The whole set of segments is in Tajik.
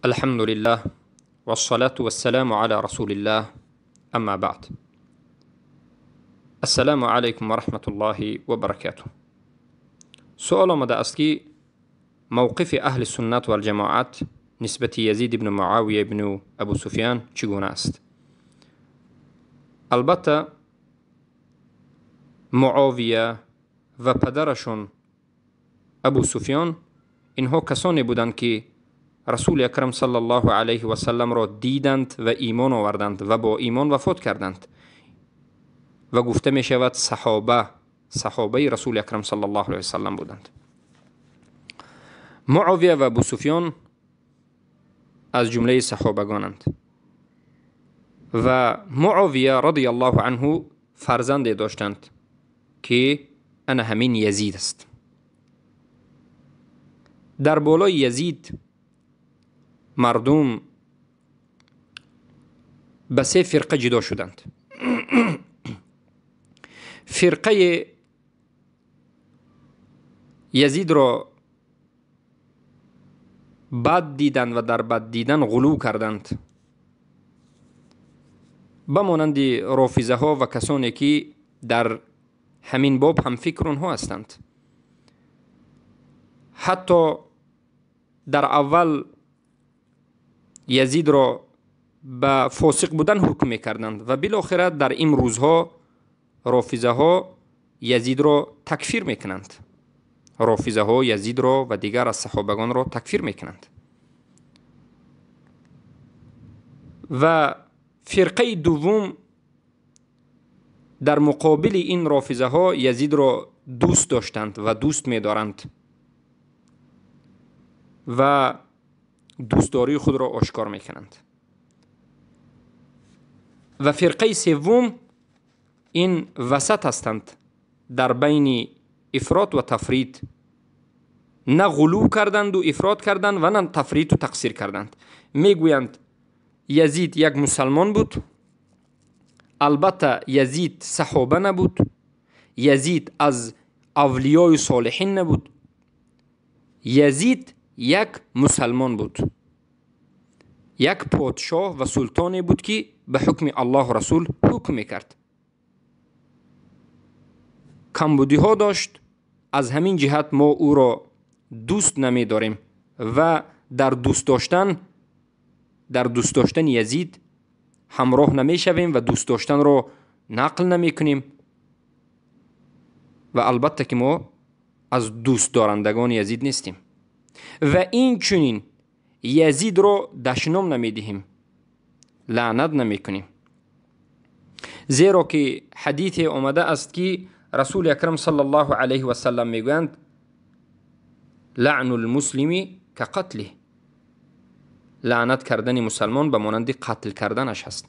الحمد لله والصلاة والسلام على رسول الله أما بعد. السلام علیکم و رحمة الله و برکاته. سؤال آمده است که موقف اهل سنت و الجماعت نسبت یزید بن معاویه بن ابو سفیان چگونه است؟ البته معاویه و پدرشون ابو سفیان اینها کسانی بودند که رسول اکرم صلی الله علیه و سلم را دیدند و ایمان آوردند و با ایمان وفات کردند و گفته می شود صحابه رسول اکرم صلی الله علیه و سلم بودند. معاویه و ابو سفیان از جمله صحابگانند و معاویه رضی الله عنه فرزند داشتند که انا همین یزید است. در بالای یزید مردم به سه فرقه جدا شدند. فرقه یزید را بد دیدند و در بد دیدن غلو کردند، به مانند رافضه ها و کسانی که در همین باب هم فکر آنها هستند. حتی در اول یزید را به فاسق بودن حکم میکردند و بالاخره در این روزها رافضه ها یزید را تکفیر میکنند. رافضه ها یزید را و دیگر از صحابگان را تکفیر میکنند. و فرقه دوم در مقابل این رافضه ها یزید را دوست داشتند و دوست میدارند و دوستداری خود را آشکار میکنند. و فرقه سوم این وسط هستند در بین افراط و تفرید، نه غلو کردند و افراط کردند و نه تفرید و تقصیر کردند. میگویند یزید یک مسلمان بود، البته یزید صحابه نبود، یزید از اولیای صالحین نبود، یزید یک مسلمان بود، یک پادشاه و سلطانی بود که به حکم الله و رسول حکم میکرد. کمبودی ها داشت، از همین جهت ما او را دوست نمی داریم و در دوست داشتن یزید همراه نمی شویم و دوست داشتن را نقل نمی کنیم و البته که ما از دوست دارندگان یزید نیستیم و این چنین یزید را دشنام نمی دهیم، لعنت نمی کنیم، زیرا که حدیث آمده است که رسول اکرم صلی الله علیه و سلم میگویند لعن المسلم کقتله، لعنت کردن مسلمان به مانند قتل کردنش هست.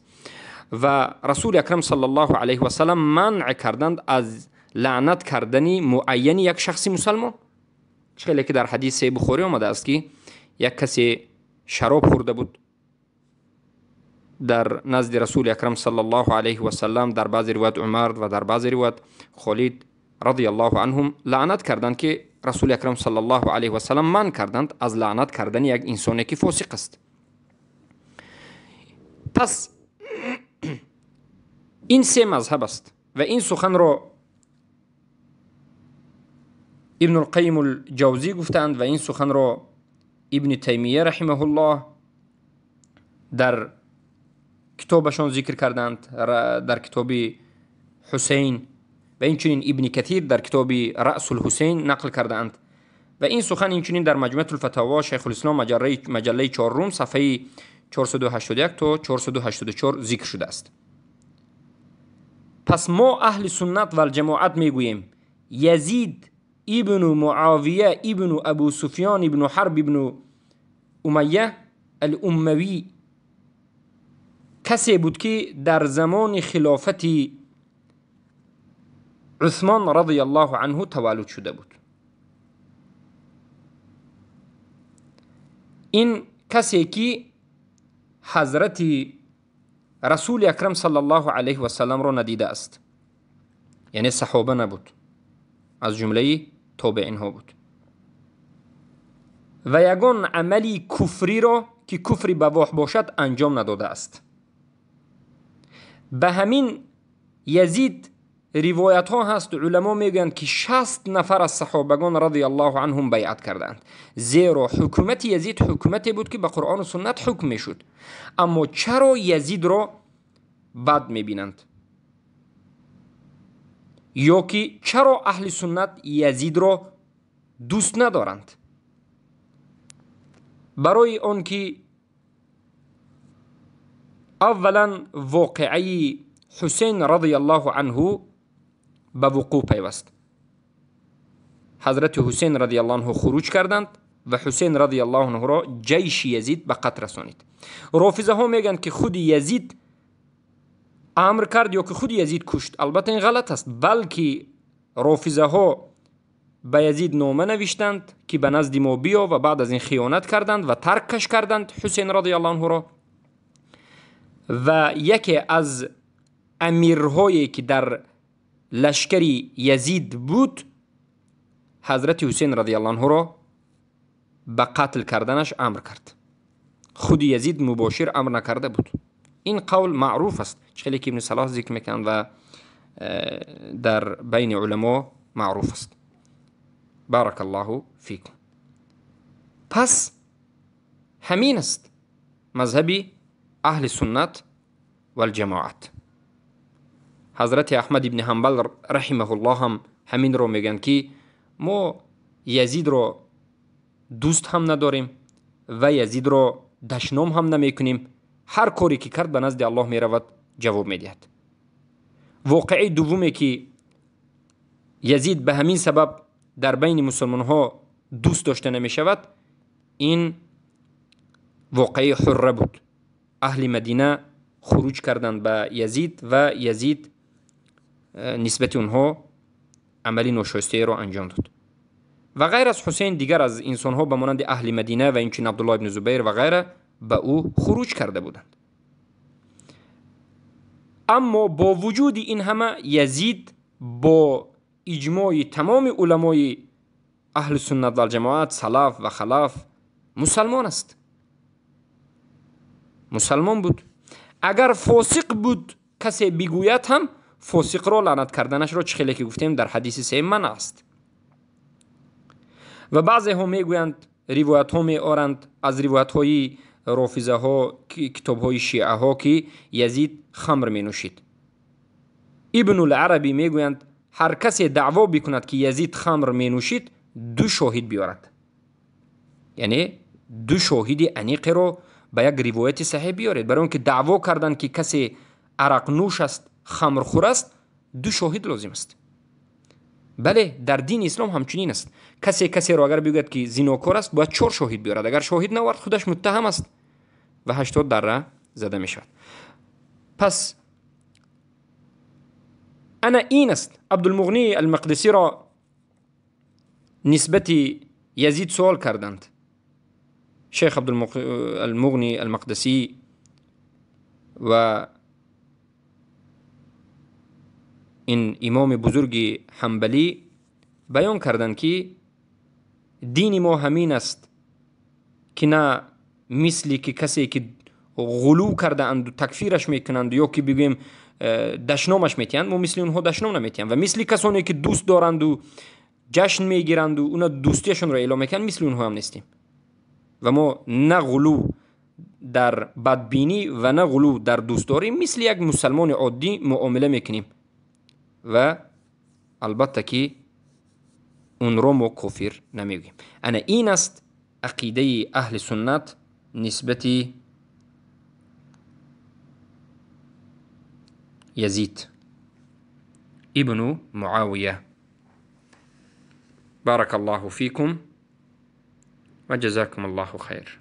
و رسول اکرم صلی الله علیه و سلم منع کردند از لعنت کردن معین یک شخص مسلمان. خیلی که در حدیث بخاری آمده است که یک کسی شراب خورده بود در نزد رسول اکرم صلی الله علیه و سلم، در بعضی روایت عمر و در بعضی روایت خالد رضی الله عنهم لعنت کردند که رسول اکرم صلی الله علیه و سلم منع کردند از لعنت کردن یک انسانی که فاسق است. پس این سه مذهب است و این سخن را ابن القیم الجوزی گفتند و این سخن را ابن تیمیه رحمه الله در کتابشان ذکر کردند، در کتاب حسین، و اینچنین ابن کثیر در کتاب رأس الحسین نقل کردند و این سخن اینچنین در مجموعه الفتاوا شیخ الاسلام مجله 4 صفحه 481 تا 484 ذکر شده است. پس ما اهل سنت و الجماعت میگوییم یزید ابن معاویه ابن ابو سفیان ابن حرب ابن امیه الاموی کسی بود که در زمان خلافت عثمان رضی الله عنه تولد شده بود. این کسی که حضرت رسول اکرم صلی الله علیه و سلم را ندیده است، یعنی صحابه نبود، از جمله تابعین ها بود و یگان عملی کفری را ки куфри бавоҳ бошад анҷом надодааст. Ба ҳамин Язид ривоятҳо ҳаст, уламо мегӯянд, ки 60 нафар аз саҳобагон радиаллоҳу анҳум байъат кардаанд, зеро ҳукумати Язид ҳукумате буд, ки ба Қуръону суннат ҳукм мешуд. Аммо чаро Язидро бад мебинанд? Ё ки чаро аҳли суннат Язидро дӯст надоранд? Барои он ки аввалан воқеаи Ҳусейн радиаллоҳу анҳу ба вуқӯъ пайваст. Ҳазрати Ҳусейн радиаллоҳу анҳу хуруҷ карданд ва Ҳусейн радиаллоҳу анҳуро ҷайши Язид ба қатл расонид. Рофизаҳо мегӯянд, ки худи Язид амр кард ё ки худи Язид кушт. Албатта ин ғалат аст, балки рофизаҳо ба Язид нома навиштанд, ки ба назди мо биё, ва баъд аз ин хиёнат карданд ва таркаш карданд Ҳусейн радиаллоҳу анҳуро. Ва яке аз амирҳое ки дар лашкари Язид буд, ҳазрати Ҳусейн радиаллоҳу анҳуро ба қатл карданаш амр кард. Худи Язид мубошир амр накарда буд. Ин қавл маъруф аст, хеле ки Ибни Салоҳ зикр мекунанд ва дар байни уламо маъруф аст. Баракаллоҳу фикум. Пас ҳамин аст мазҳаби аҳли суннат валҷамоат. Ҳазрати Аҳмад ибни Ҳанбал раҳимаҳуллоҳ ҳам ҳаминро мегӯянд, ки мо Язидро дӯст ҳам надорем ва Язидро дашном ҳам намекунем. Ҳар коре ки кард ба назди Аллоҳ меравад, ҷавоб медиҳад. Воқеаи дуввуме ки Язид ба ҳамин сабаб дар байни мусулмонҳо дӯст дошта намешавад, ин воқеаи Ҳурра буд. Аҳли Мадина хуруҷ карданд ба Язид ва Язид нисбати онҳо амали ношоистаеро анҷом дод. Ва ғайр аз Ҳусейн дигар аз инсонҳо ба монанди аҳли Мадина ва инчунин Абдуллоҳ ибни Зубайр ва ғайра ба ӯ хуруҷ карда буданд. Аммо бо вуҷуди ин ҳама Язид бо иҷмои тамоми уламои аҳли суннат валҷамоат, салаф ва халаф мусалмон аст. Мусалмон буд. Агар фосиқ буд касе бигӯяд ҳам, фосиқро лаънат карданашро чӣ хеле ки гуфтем дар ҳадиси сеюм манъ аст. Ва баъзеҳо мегӯянд, ривоятҳо меоранд аз ривоятҳои рофизаҳо, китобҳои шиаҳо, ки Язид хамр менӯшид. Ибнуларабӣ мегӯянд, ҳар касе даъво бикунад, ки Язид хамр менӯшид, ду шоҳид биёрад. Яъне ду шоҳиди аниқеро ба як ривояти саҳеҳ биёред. Барои он ки даъво карданд, ки касе арақнӯш аст, хамрхӯр аст, ду шоҳид лозим аст. Бале, дар дини ислом ҳамчунин аст. Касе касеро агар бигӯяд, ки зинокор аст, бояд 4 шоҳид биёрад. Агар шоҳид наовард, худаш муттаҳам аст ва 80 дарра зада мешавад. Пас ана ин аст. Абдулмуғнӣ Алмақдисиро нисбати Язид суол карданд. Шейх Абдулмуғнӣ Алмақдисӣ ва ин имоми бузурги ҳанбалӣ баён карданд, ки дини мо ҳамин аст, ки на мисли ки касе ки ғулув кардаанду такфираш мекунанд ё ки бигӯем дашномаш метиҳанд, мо мисли онҳо дашном наметиҳем, ва мисли касоне ки дӯст доранду ҷашн мегиранду уна дӯстияшонро эълом мекунанд, мисли онҳо ҳам нестем. Ва мо на ғулув дар бадбинӣ ва на ғулув дар дӯстдорӣ, мисли як мусалмони оддӣ муомила мекунем ва албатта ки онро мо кофир намегӯем. Ана ин аст ақидаи аҳли суннат нисбати Язид ибну Муавия. Баракаллоҳу фикум ва ҷазакум аллоҳу хайр.